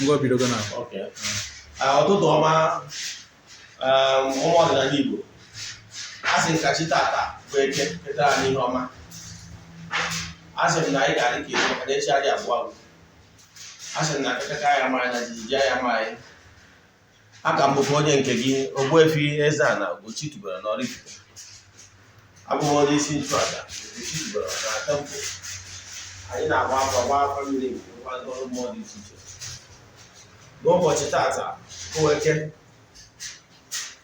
Ngwa, bidogo na. Okay. Ụtụtụ ọma, ụmụ ọdịnala Igbo. A sị nka chi tata bụ Eke ketara anyị ihe ọma. A sị m na anyị ga-adị ka echi, maka na echi adị abụọ agwụ. A sị m na akịkaka ya amaghị na jijiji ya amaghị. Aka m bụkwa onye nke gị, Ogbuefi Eze-Ana Ugochi tubelu na Oraifite. Abụ m onye isi nchụaja Ugochi tubelu na temple. Anyị na-agba afa, gba afa mmiri, nkwado ọrụ mmụọ dị iche iche. N'ụbọchị tata bụ Eke,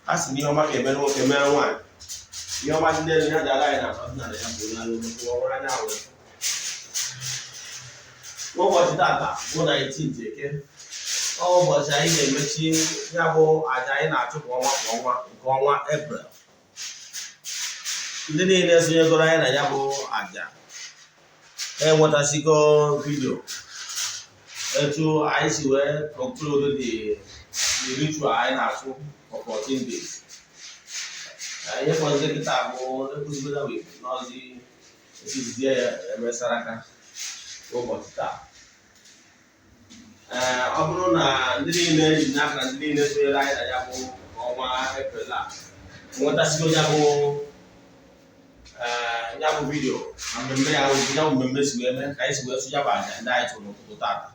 a sị na ihe ọma ga-eme nwoke, mere nwaanyị. Ihe ọma dị n'elu ya dara anyị na ọdịnala ya bụ n'ala ọrụ anya wee. N'ụbọchị tata bụ 19th Eke, ọ ụbọchị anyị ga-emechi ya bụ aja anyị na-achụ kwa ọnwa kwa ọnwa nke ọnwa Eprel. Ndị niile sonyegoro anyị na ya bụ aja enwetasigo video etu anyị si wee conclude the ritual anyị na-achụ for 14 days. Ihe fọdụrụ kịta bụ ekwuzigoda wee n'ọzi esizie ya emesara aka n'ụbọchị taa. Ee, ọ bụrụ na ndị niile ji n'aka na ndị niile sonyere anyị na ya bụ ọnwa Eprel a nwetasigo ya bụ ee ya bụ video na mmemme ya, ya bụ mmemme si wee mee, ka anyị si wee sụ ya bụ aja ndị anyị chụrụ n'ụtụtụ tata,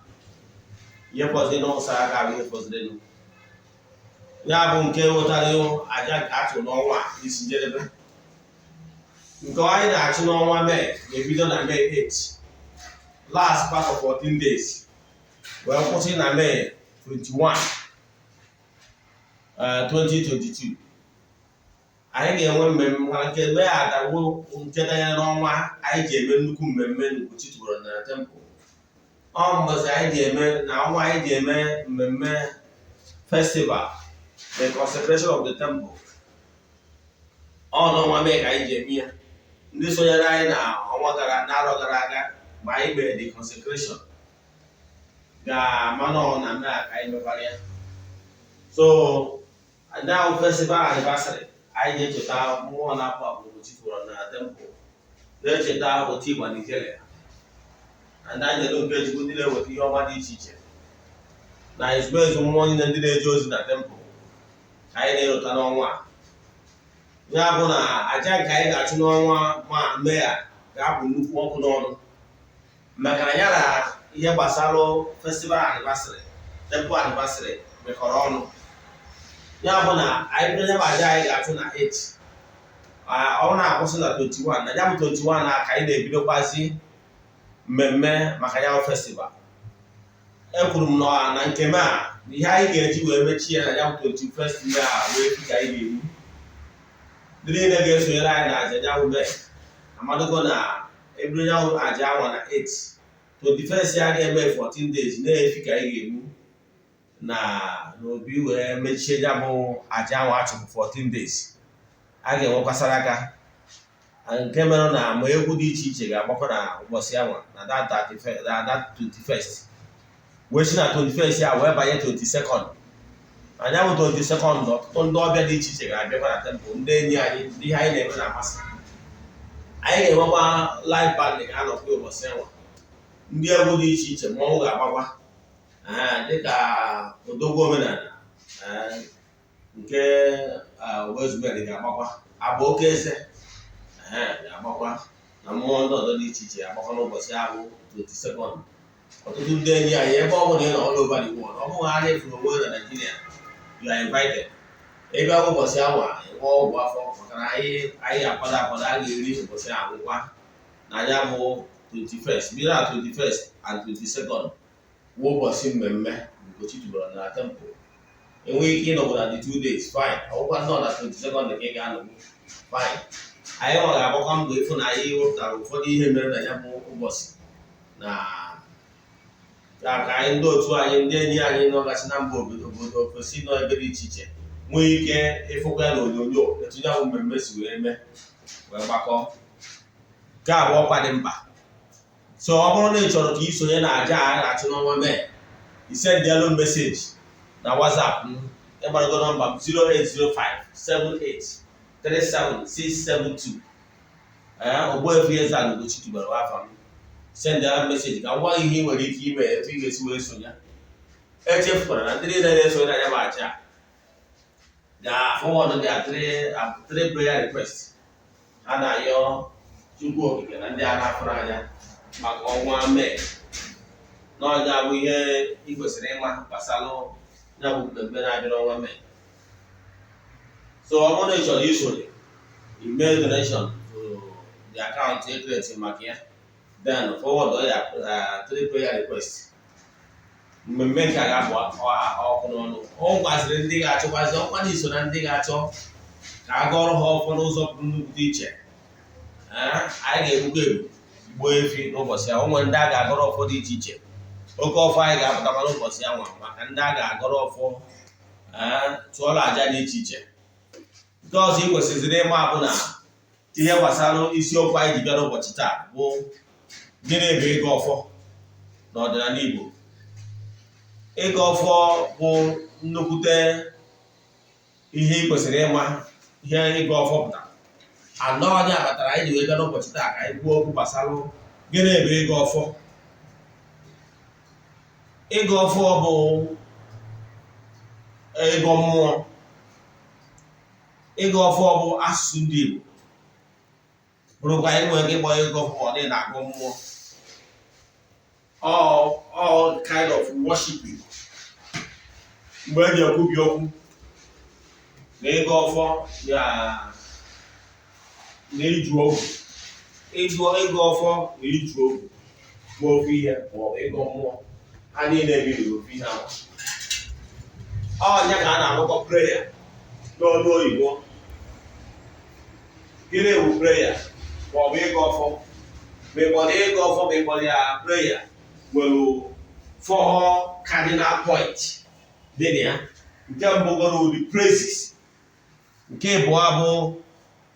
ihe fọdụrụ n'ụsara aka bụ ihe fọdụrụ ya bụ nke wetara aja nke a chụrụ n'ọnwa a n'isi njedebe. Nke anyị na-achụ n'ọnwa Mee ga-ebido na May 8, last part of 14 days, wee kwụsị na May 21, 2022. Anyị ga-enwe mmemme, mana nke Mee adawo nke danyere n'ọnwa anyị ji eme nnukwu mmemme n'Ugochi tubelu na temple. Ọ mbọsị anyị ji eme na ọnwa anyị ji eme mmemme festival, the consecration of the temple. Ọ n'ọnwa Mee ka anyị ji eme ya. Ndị sonyere anyị na ọnwa gara, n'arọ gara aga, mgbe anyị mere the consecration, ga-ama na ọ na Mee ka anyị mekwara ya. So now, festival anniversary anyị ga-echeta mmụọ na-apụ apụ Ugochi tubelu na temple, na-echeta otu Igba na Ijele na ndị anjelu nke Chukwu, ndị na-eweta ihe ọma dị iche iche, na ezumezu mmụọ niile ndị na-eje ozi na temple ka anyị na-erota n'ọnwa a. Ya bụ na aja nke anyị ga-achụ n'ọnwa ma mee a ga-abụ nnukwu ọkụ n'ọnụ, maka na ya na ihe gbasara festival anniversary, temple anniversary mekọrọ ọnụ. Ya bụ na anyị bido ya bụ aja anyị ga-achụ na 8, ọ na-akwụsị na 21. Na ya bụ 21 na ka anyị na-ebidokwazi mmemme maka ya bụ festival. Ekwuru m na nke m a, ihe anyị ga-eji wee mechie ya na ya bụ 21st May a wee ka anyị ga-egbu. Ndị niile ga-esonyere anyị na aja ya bụ Mee amadogo na ebido ya bụ aja anwa na 8, 21st ya ga-eme 14 days na-efi ka anyị ga-egbu na n'obi wee mechie ya bụ aja anwa achụpụ 14 days. A ga-enwekwasara aka nke mere na ma egwu dị iche iche ga-agbakọ na ụbọchị anwa na that 31st, na that 21st, wee si na 21st ya wee banye 22nd. Anya bụ 22nd, ọtụtụ ndị ọbịa dị iche iche ga-abịakwa na temple, ndị enyi anyị, ndị ihe anyị na-eme na-amasị. Anyị ga-enwekwa live band ga-anọkwa ụbọchị anwa, ndị egwu dị iche iche, mmọnwụ ga-agbakwa dịka odogwu omenala nke Wezubed ga-agbakwa, agba oke eze ga-agbakwa, na mmụọ ndị ọzọ dị iche iche ga-agbakwa n'ụbọchị ahụ 22nd. Ọtụtụ ndị enyi anyị, ebe ọ bụla ị nọ all over the world, ọ bụghị ha na-efuru onwe na Nigeria, you are invited. Ebe ahụ ụbọchị anwa enwe ọgwụ afọ, maka na anyị akwado akwado, a ga-eri ụbọchị ahụkwa na ya bụ 21st. Bido na 21st and 22nd wụ ụbọchị mmemme Ugochi tubelu na temple. Enweghị ike ịnọgbu na the 2 days, fine. Ọgwụkwa nọ na 22nd ka ị ga-anọgbu, fine. Anyị nwa ga-agbakwa mbọ ịfụ na anyị wepụtara ụfọdụ ihe mere na ya bụ ụbọchị na ka anyị ndị otu anyị, ndị enyi anyị nọgasị na mba, obodo ofesi, nọ ebe dị iche iche, nwee ike ịfụkwa ya na onyonyo etu ya bụ mmemme si wee mee wee gbakọ. Nke a bụ ọkwa dị mkpa. So ọ bụrụ na ị chọrọ ka ị sonye na aja a na-achụ n'ọnwa Mee, i sendịalụ message na WhatsApp m. Ịgbarago nọmba m, 0805 7837672. Ee, Ogbuefi Eze-Ana Ugochi tubelu afa m. Sendịara message ka m gwa gị ihe ị nwere ike ime, etu ị ga-esi wee sonye. Echefukwara na ndị niile na-eso na ya bụ aja ga-forward their three prayer request ha na-ayọ Chukwu Okike na ndị a na-afụrụ anya maka ọnwa Mee. N'ọnya bụ ihe ị kwesịrị ịma gbasara ya bụ mmemme na-abịa n'ọnwa Mee. So ọ bụrụ na ị chọrọ isonye, email donation to the account e create maka ya, then forward ya three prayer request. Mmemme nke a ga-abụ ọkụ n'ọnụ. Ọ gwaziri ndị ga-achọkwazi ọkwa na iso na ndị ga-achọ ka a gọọrọ ha ọfọ n'ụzọ pụrụ nnukwu dị iche. Anyị ga-egbukwa egbu, gbuo efi n'ụbọchị ahụ. Onwe ndị a ga-agọrọ ọfọ dị iche iche. Oke ọfọ anyị ga-apụtakwa n'ụbọchị ahụ maka ndị a ga-agọrọ ọfọ, chụọrọ aja dị iche iche. Nke ọzọ ị kwesịrị ịma bụ na ihe gbasara isiokwu anyị ji bịa n'ụbọchị taa bụ: gịnị bụ ịgọ ọfọ n'ọdịnala Igbo? Ịgọ ọfọ bụ nnukwute ihe ị kwesịrị ịma ihe ịgọ ọfọ pụtara. Anọ onye kpatara anyị ji wee bịa n'ụbọchị taa ka anyị kwuo okwu gbasara gịnị bụ ịgọ ọfọ. Ịgọ ọfọ bụ ịgọ mmụọ. Ịgọ ọfọ bụ asụsụ ndị Igbo, bụrụkwa anyị nwere ike ịkpọ ịgọ ọfọ ma ọ dị na-agọ mmụọ, all kind of worshiping. Mgbe e ji ekwubi okwu na ịgọ ọfọ na iju ogwu, ịgọ ọfọ na iju ogwu bụ ofu ihe, ma ọ bụ ịgọ mmụọ, ha niile ebiri ofu ihe ahụ. Ọnya ka a na-akpọkọ prayer n'ọnụ oyibo. Gịnị bụ prayer ma ọ bụ ịgọ ọfọ? Ma ị kpọrọ ịgọ ọfọ, ma ị kpọrọ ya prayer, nwere four cardinal point dị na ya. Nke mbụ goro the praises, nke abụọ bụ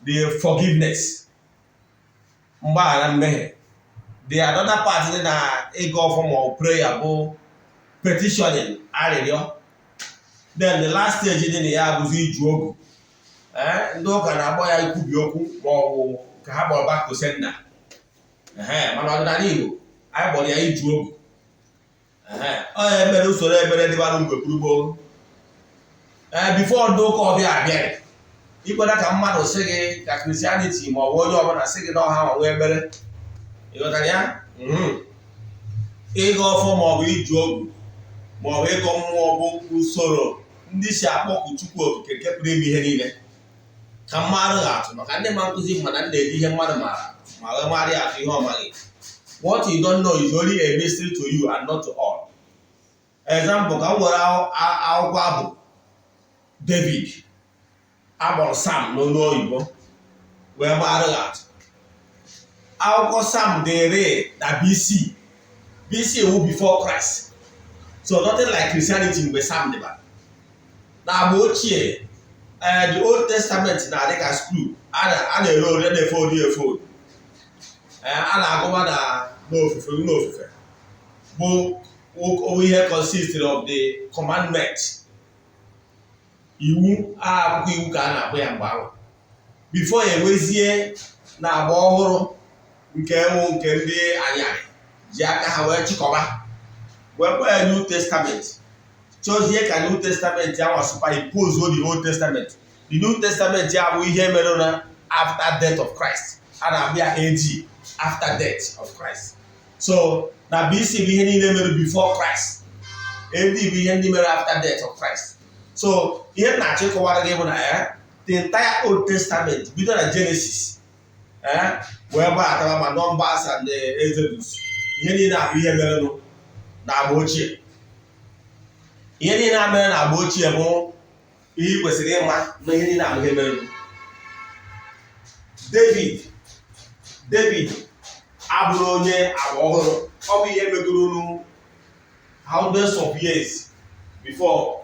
the forgiveness, mgbaghara mmehie. The another part dị na ịgọ ọfọ ma ọ bụ prayer bụ petitioning, arịrịọ. Then the last stage dị na ya bụzi iju ogu. Ndị ụka na-akpọ ya ikwubi okwu, ma ọ bụ ka ha kpọrọ back to sender. Mana ọdịnala Igbo, anyị kpọrọ ya iju ogu. Ọ ya emere usoro ekpere dịbara mgbe gburugburu ee before ndị ụka ọbịa abịa. Ikweta ka mmadụ sị gị ka Christianity ma ọ bụ onye ọbụla sị gị na ọha ma nwee ekpere, ịghọtara ya? Ịgọ ọfọ ma ọ bụ iju ogu ma ọ bụ ịgọ mmụọ bụ usoro ndị si akpọku Chukwu Okike nke pụrụ ime ihe niile. Ka mmadụ ga-atụ maka ndị ma nkụzi, mana ndị na-eji ihe mmadụ maara ma wee mara ya atụ ihe ọ maghị. What you don't know is only a mystery to you and not to all. Example, ka m were akwụkwọ abụ David akpọrọ Psalm n'olu oyibo wee mara gị atụ. Akwụkwọ Psalm dịrị na BC. BC wu before Christ, so nothing like Christianity mgbe Psalm dịbara. Na agba ochie, the Old Testament na-adị ka scroll a na-ere ore, na-efe ori efe ori, a na-agụma na n'ofufe n'ofufe bụ ihe consisted of the commandment, iwu, akwụkwọ iwu ka a na-akpọ ya mgbe ahụ, before ya enwezie na agba ọhụrụ nke ewu nke ndị anyarị ji aka ha wee chịkọba, wee kpọọ ya New Testament. Chọzie ka New Testament ahụ superimpose the Old Testament. The New Testament ya bụ ihe mere na after death of Christ. A na-akpọ ya AD, after death of Christ. So na BC bụ ihe niile mere before Christ, AD bụ ihe ndị mere after death of Christ. So ihe m na-achọ ịkọwara gị bụ na ya the entire Old Testament bido na Genesis wee gbadatara ma Numbers and Exodus, ihe niile abụ ihe merenụ na agba ochie. Ihe niile a mere na agba ochie bụ ihe ị kwesịrị ịma na ihe niile abụ ihe merenụ. David abụrụ onye agba ọhụrụ. Ọ bụ ihe megoro hundreds of years before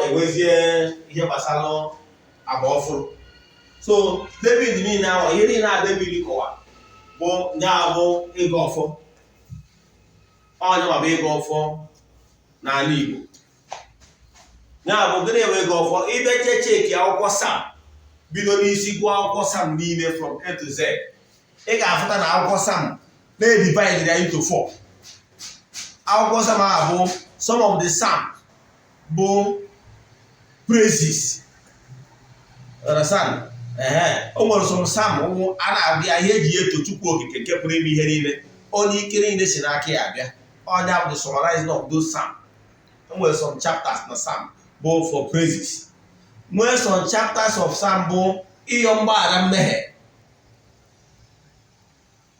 enwezie ihe gbasara agba ọfụrụ. So David niile ahụ, ihe niile a David kọwara bụ ya bụ ịgọ ọfọ. Onye ma bụ ịgọ ọfọ n'ala Igbo ya bụ gịnị bụ ịgọ ọfọ? Ịbịa check akwụkwọ Psalm, bido n'isi gụọ akwụkwọ Psalm niile from A to Z, ị ga-afụta na akwụkwọ Psalm na-e divide ya into four. Akwụkwọ Psalm ahụ bụ Some of the psalms bụ praises. Understand? Ehe, o nwere some psalm wụ a na-abịa ihe eji eto Chukwu Okike nke pụrụ ime ihe niile, onye ike niile si n'aka ya abịa. Onye bụ the summarizing of those psalm. O nwere some chapters na psalm bụ for praises, nwee some chapters of psalm bụ ịyọ mgbaghara mmehie.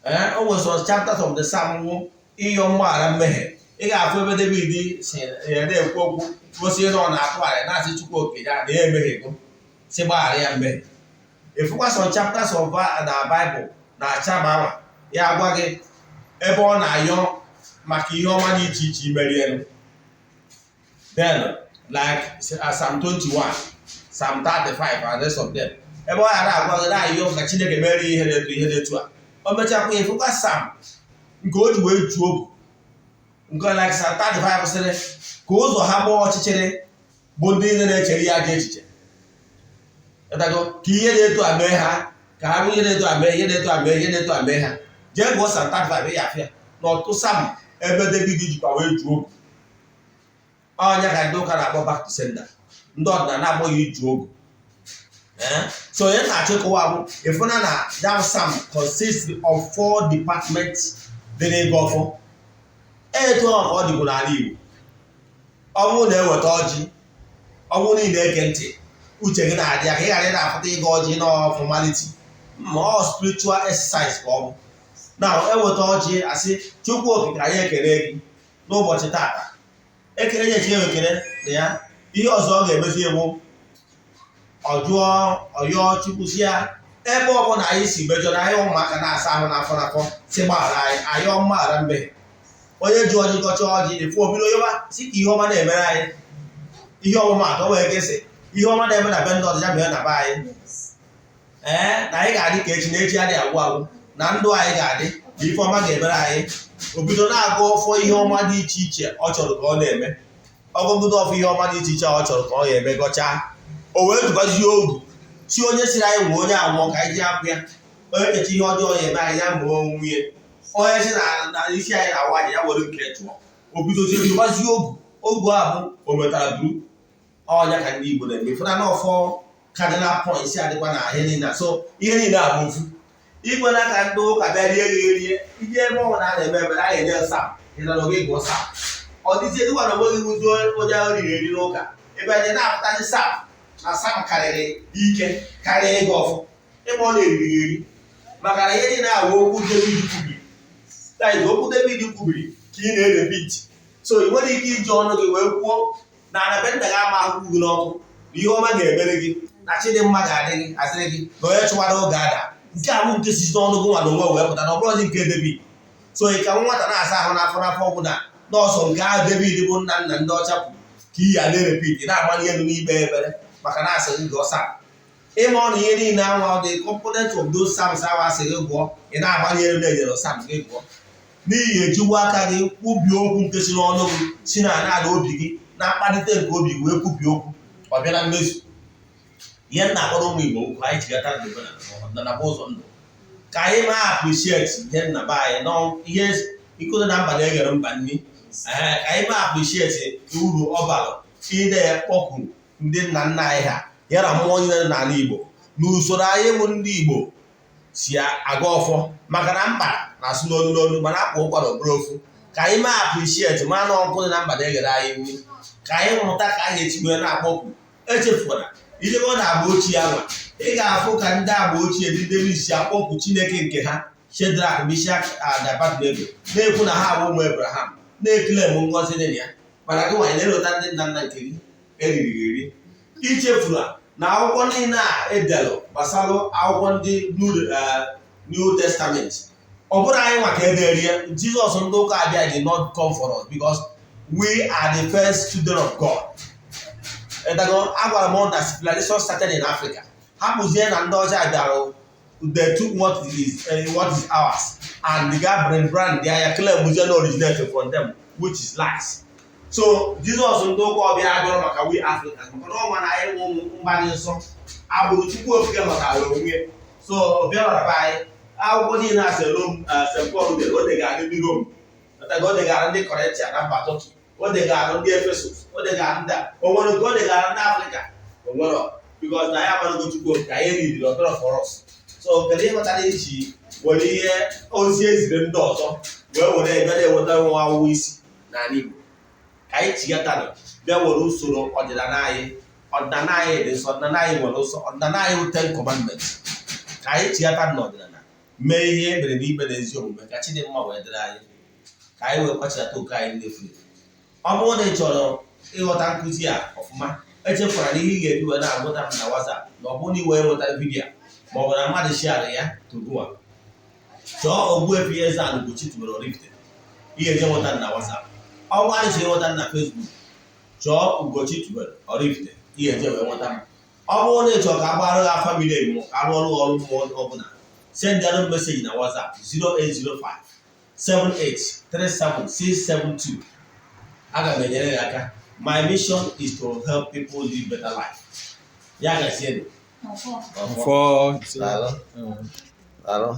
Ee, o nwere some chapters of the psalm bụ ịyọ mgbaghara mmehie. Ị ga-afụ ebe David si ya na-ekwu okwu gosi na ọ na-atụgharị na-asị Chukwu Okike ya na ya emehiego, si gbaghara ya mmehie. Ịfụkwa some chapters of na Bible na-acha ma anwa ya agwa gị ebe ọ na-ayọ maka ihe ọma dị iche iche imeri elu. Then like Psalm 21, Psalm 35 and rest of them, ebe ọ ghara agwa gị na-ayọ ka Chineke mere ihe na-etu ihe na-etu a. O mechakwa, ịfụkwa Psalm nke o ji wee juo ogu, nke like Psalm 35 sịrị ka ụzọ ha gbaa ọchịchịrị, bụ ndị niile na-echere ya ajọ echiche. Ịtago ka ihe na-eto a mee ha, ka ha bụ ihe na-eto a mee, ihe na-eto a mee, ihe na-eto a mee ha. Jee gụọ Psalm 35, ya afịa na ọtụtụ Psalm ebe David jikwa wee juo ogu. Ọnya ka ndị ụka na-akpọ back to sender, ndị ọdịnala na-akpọ ya iju ogu. So onye na-achọ ịkọwa bụ ịfụna na that psalm consists of four departments dị n'ịgọ ọfọ. Etu ọ ka ọ dịbụ n'ala Igbo. Ọ bụrụ na eweta ọjị, ọ bụrụ na ị na-ege ntị, uche gị na-adị ya ka ị ghara ị na-afụta ịga ọjị na formality, ma ọ spiritual exercise ka ọ bụ. Na eweta ọjị, asị, "Chukwu Okike, anyị ekele gị n'ụbọchị tata." Ekele nye Chineke ekele na ya. Ihe ọzọ ọ ga-emezi bụ ọ jụọ ọyọọ Chukwu, si ya ebe ọbụla anyị si mejọ na anyị ụmụaka na-asa ahụ n'afọ n'afọ, si gbaghara anyị, ayọ mgbaghara mmehie. Onye ji ọjị gọcha ọjị, efu obido yọba si ka ihe ọma na-emere anyị. Ihe ọmụma atọ nwere ike sị ihe ọma na-eme na be ndị ọzọ, ya mere na be anyị. Ee, na anyị ga-adị ka echi, na echi adịghị agwụ agwụ, na ndụ anyị ga-adị, na ife ọma ga-emere anyị. O bido na-agụ ọfọ ihe ọma dị iche iche ọ chọrọ ka ọ na-eme. Ọgụgụdo ọfọ ihe ọma dị iche iche ọ chọrọ ka ọ ga-eme, gọchaa, o wee tụbazie ogu si onye siri anyị nwee onye anwụọ ka anyị ji akwụ ya, onye kecha ihe ọjọọ ya eme anyị, ya mụọ onwe ya, onye si na isi anyị na-awa aja, ya were nke chụọ. O bidozie tụbazie ogu. Ogu a bụ o metara buru ọnya ka ndị Igbo na-eme. Fụna na ọfọ cardinal points adịkwa na ihe niile. So ihe niile a bụ ofu igwe na ka ndị ụka bịa rie gị erie ije. Ebe ọ na a na-eme emere a ga-enye psalm, ịnara oge gụọ psalm, ọ dịzie dịkwa na onweghị ụzi onye ahụ riri eri n'ụka ebe anyị na-apụtazi psalm na psalm karịrị ike karịa ịga ọfụ ebe ọ na-eriri eri, maka na ihe niile awụ okwu David kwubiri. That is, okwu David kwubiri ka ị na-erepeat. So ị nwere ike iji ọnụ gị wee kwuo na ana be nna gị ama akwụkwọ gị n'ọkụ, na ihe ọma ga-emere gị, na chidimma ga-adị gị asịrị gị, na onye chụwara oge ada nke a bụ nke si n'ọnụ gị nwa na onwe wee pụta, na ọ bụrụzi nke David. So ị ka nwata na-asa ahụ n'afọ n'afọ ọgwụ na nọọsụ nke ahụ David bụ nna nna ndị ọcha kwuru ka iyi a na-erepeat, na-amanye elu n'ikpe ekpere, maka na asị gị gụọ psalm. Ịma ọ na ihe niile anwa the component of those psalms ahụ asị gị gụọ, ị na-agbanye elu na-enyere psalm gị gụọ, n'ihi ejiwa aka gị kwubie okwu nke si n'ọnụ gị, si na ala obi gị, na mkpalite nke obi wee kwubie okwu, ọ bịa na mmezu. Ihe m na-akpọrọ ụmụ Igbo okwu, anyị jigata ndụ ọdịnala bụ ụzọ ndụ, ka anyị ma appreciate ihe nna be anyị nọ, ihe ikodo na mba na-eghere mba nri. Ee, ka anyị ma appreciate uru ọ bara ide kpọku ndị nna nna anyị ha, ya na mmụọ niile dị n'ala Igbo, na usoro anyị bụ ndị Igbo si aga ọfọ, maka na mba na-asụ n'olu n'olu, mana akpa ụkwara obere ofu. Ka anyị ma appreciate ma na ọkụ dị na mba na-eghere anyị nri, ka anyị mụta ka anyị esi wee na-akpọku. Echefukwara ijebe na agba ochie anwa, ị ga-afụ ka ndị agba ochie ndị David si akpọku Chineke nke ha, Shedrak, Mishak and Abednego, na-ekwu na ha bụ ụmụ Abraham, na-eclaim ngọzi dị na ya. Mana gị nwanyị na-elota ndị nna nna nke gị eriri eri, ichefuru na akwụkwọ niile a edelụ gbasara akwụkwọ ndị New Testament, ọ bụrụ anyị nwa ka ederi ya. Jizọs ndị ụka abịa did not come for us because we are the first children of God. Edago agwara m na civilization started in Africa. Hapụzie na ndị ọcha bịara, they took what is ours and the guy brand ya, claim na originate from them, which is lies. So Jizọs ndị ụka ọbịa abịara maka we Africans, maka na ọ ma na anyị nwe ụmụ mba dị nsọ, agbụrụ Chukwu Okike ghọtara onwe ya. So ọ bịara be anyị. Akwụkwọ niile a St. Paul dere, o degara ndị Rom, o degara ndị Kọrịntia na mba Turkey. O degara ndị Efesus, o degara ndị a, o nwere nke o degara ndị Afrịka? O nwere, because na ya amarago Chukwu ka anyị riri ọdọrọ for us. So kedu ihe kpatara iji were ihe ozi eziri ndị ọzọ wee were bịa na-eweta nwa awụwa isi n'ala Igbo? Ka anyị chigatanụ, bịa were usoro ọdịnala anyị. Ọdịnala anyị dị nsọ, ọdịnala anyị nwere nsọ, ọdịnala anyị bụ Ten Commandments. Ka anyị chigata n'ọdịnala, mee ihe e mere n'ikpe na ezi omume, ka Chidimma wee dịrị anyị, ka anyị wee kwachilata oke anyị na-efu efu. Ọ bụrụ na ị chọrọ ịghọta nkụzi a ọfụma, echefukwara na ihe ị ga-eji wee na-agụta m na WhatsApp, na ọ bụrụ na ị wee nweta video ma ọ bụ na mmadụ share ya togua, chọọ Ogbuefi Eze-Ana Ugochi tubelu Oraifite, ị ga-eje nweta m na WhatsApp. Ọ bụrụ na ị chọrọ ịnweta m na Facebook, chọọ Ugochi tubelu Oraifite, ị ga-eje wee nweta m. Ọ bụrụ na ị chọrọ ka a gbara gị afa miri emi, ka arụ ọrụ ọrụ mmụọ ọbụla, sendịalụ m message na WhatsApp 0805 7837672. Aga m enyere gị aka. My mission is to help people live better life. Ya gazienụ. Ọfọ. Daalụ. Daalụ.